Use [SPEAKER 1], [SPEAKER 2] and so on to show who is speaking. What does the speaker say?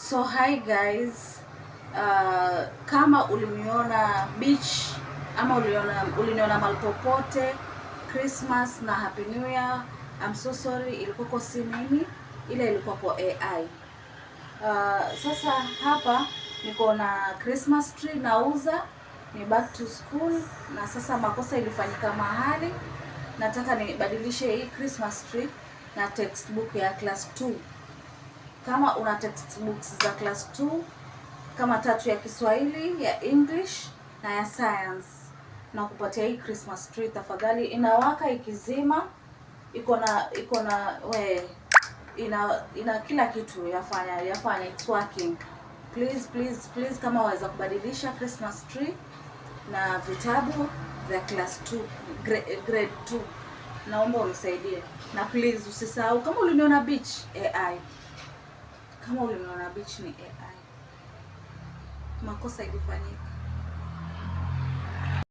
[SPEAKER 1] So hi guys, kama uliniona beach ama uliniona mahali popote Christmas na Happy New Year, I'm so sorry, ilikuwako si mimi, ile ilikuwako AI. Sasa hapa niko na Christmas tree nauza, ni back to school, na sasa makosa ilifanyika mahali, nataka nibadilishe hii Christmas tree na textbook ya class 2. Kama una textbooks za class 2 kama tatu ya Kiswahili, ya English na ya science, na kupatia hii Christmas tree tafadhali. Inawaka ikizima, iko na we ina kila kitu yafanya, it's working. Please, please, please, kama waweza kubadilisha Christmas tree na vitabu vya class 2, grade 2, naomba unisaidie. Na please usisahau, kama uliniona beach, AI. Kama uliniona beach ni AI, makosa ilifanyika.